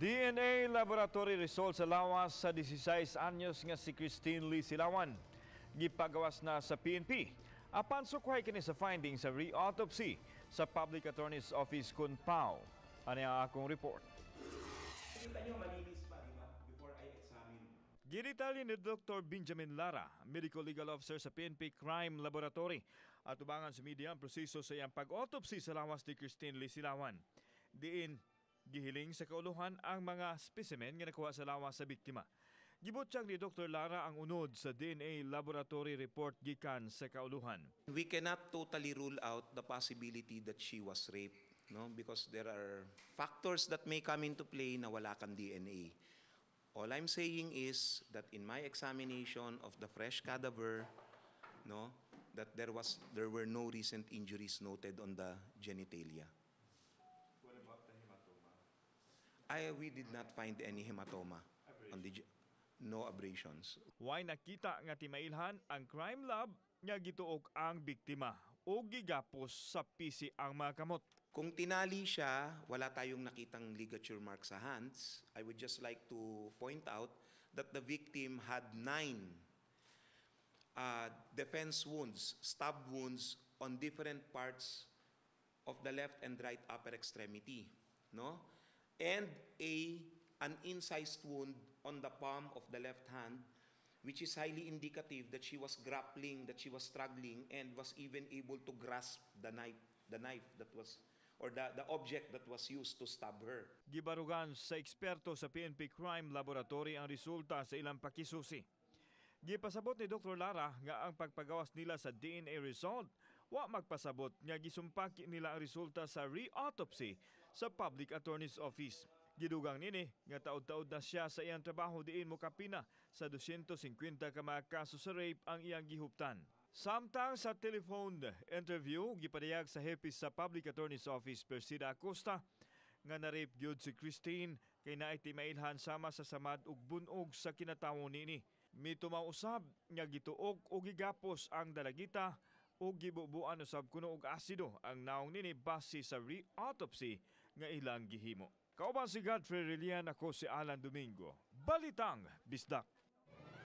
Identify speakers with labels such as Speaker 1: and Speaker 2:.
Speaker 1: DNA laboratory results sa lawas sa 16 anyos nga si Christine Lee Silawan gipagawas na sa PNP. Apan sukway kini sa findings sa re-autopsy sa Public Attorney's Office kun PAO. Ano ang akong report?
Speaker 2: Kita nyo, malinis pa, di ba? Before I examine.
Speaker 1: Gidetalye ni Dr. Benjamin Lara, Medical Legal Officer sa PNP Crime Laboratory, at tubangan sa media ang proseso sa iyang pag-autopsy sa lawas ni Christine Lee Silawan. Diin, gihiling sa kauluhan ang mga specimen nga nakuha sa lawas sa biktima. Gibutyag ni Dr. Lara ang unod sa DNA laboratory report gikan sa kauluhan.
Speaker 2: We cannot totally rule out the possibility that she was raped, no? Because there are factors that may come into play na wala kang DNA. All I'm saying is that in my examination of the fresh cadaver, no, that there were no recent injuries noted on the genitalia.
Speaker 1: What about the hematoma?
Speaker 2: We did not find any hematoma on the no abrasions.
Speaker 1: Way nakita nga timailhan ang crime lab nga gituok ang biktima o gigapos sa pisi ang mga kamot.
Speaker 2: Kung tinali siya, wala tayong nakitang ligature mark sa hands. I would just like to point out that the victim had nine defense wounds, stab wounds on different parts of the left and right upper extremity, no? And a an incised wound on the palm of the left hand, which is highly indicative that she was grappling, that she was struggling, and was even able to grasp the knife that was, or the object that was used to stab her.
Speaker 1: Gibarugan sa eksperto sa PNP Crime Laboratory ang resulta sa ilang pakisusi. Gipasabot ni Dr. Lara nga ang pagpagawas nila sa DNA result wa magpasabot nga gisumpaki nila ang resulta sa re-autopsy sa Public Attorney's Office. Gidugang nini nga taod-taod na siya sa iyang trabaho diin mokapina sa 250 ka mga kaso sa rape ang iyang gihuptan. Samtang sa telephone interview, gipadayag sa hepe sa Public Attorney's Office, Persida Acosta, nga na-rape gyud si Christine kay naay timailhan sama sa samad ug bunog sa kinatawo niini. Mitumaw usab nga gituok o gigapos ang dalagita ug gibubuan usab kuno og asido ang naong nini base sa re-autopsy nga ilang gihimo. Kauban si Godfrey Relian, ako si Alan Domingo. Balitang Bisdak.